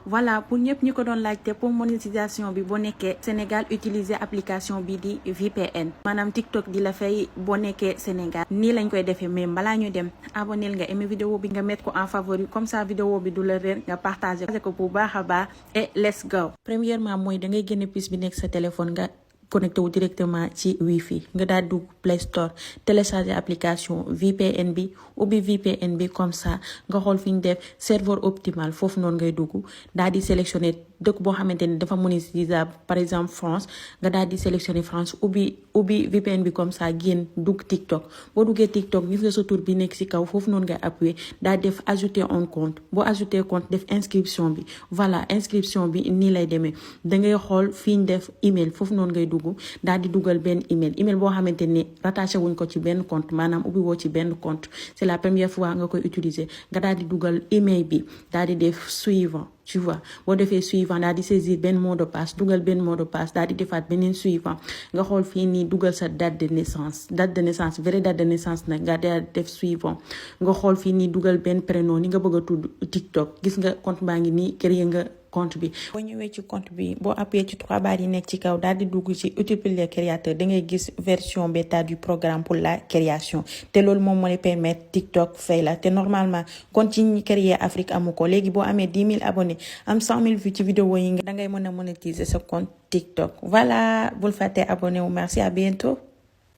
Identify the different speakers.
Speaker 1: voilà pour ñëpp ñi ko doon laajte pour monétisation bi boo nekkee Sénégal utiliser application bi di VPN maanaam TikTok di la fay boo nekkee Sénégal nii lañ koy defee mais balaa ñu dem abonnel nga aimé vidéo bi nga mettre ko en favori comme ça vidéo bi du la réer nga partager ko bu baax a baax et let's go. Premièrement mooy da ngay génne puce bi nekk sa téléphone nga connecté wu directement ci wifi nga daal dugg Play Store télécharger application VPN bi ubbi VPN bi comme ça nga xool fi ñu def serveur optimal foofu noonu ngay dugg daal di sélectionner dëkk boo xamante ni dafa monétisable par exemple France nga daal di sélectionner France ubbi VPN bi comme ça génn dugg TikTok boo duggee TikTok gis nga sa tur bi nekk ci kaw foofu noonu ngay appuyer daal def ajouter un compte boo ajouter compte def inscription bi voilà inscription bi nii lay demee da ngay xool fi ñu def email foofu noonu ngay dugg daal di dugal benn email boo xamante ni rattaché wuñ ko ci benn compte maanaam ubbi woo ci benn compte c'est la première fois nga koy utiliser nga daal di dugal email bi daal di def suivant tu vois boo defee suivant daal di saisir benn mot de passe dugal benn mot de passe daal di defaat beneen suivant nga xool fii nii dugal sa date de naissance vraie date de naissance nag nga daal di def suivant nga xool fii nii dugal benn prénom ni nga bëgg a tudd TikTok gis nga compte baa ngi nii créé nga compte bi boo ñëwee ci compte bi boo appuyé ci 3 barres yi nekk ci kaw daal di dugg ci utile pour les créateurs da ngay gis version bêta du programme pour la création te loolu moom moo lay permettre TikTok fay la te normalement compte yi ñi créé Afrique amu ko léegi boo amee 10 000 abonnés am 100 000 vues ci vidéo yi nga da ngay mën a monétiser sa compte TikTok voilà bul fàtte abonné wu merci à bientôt.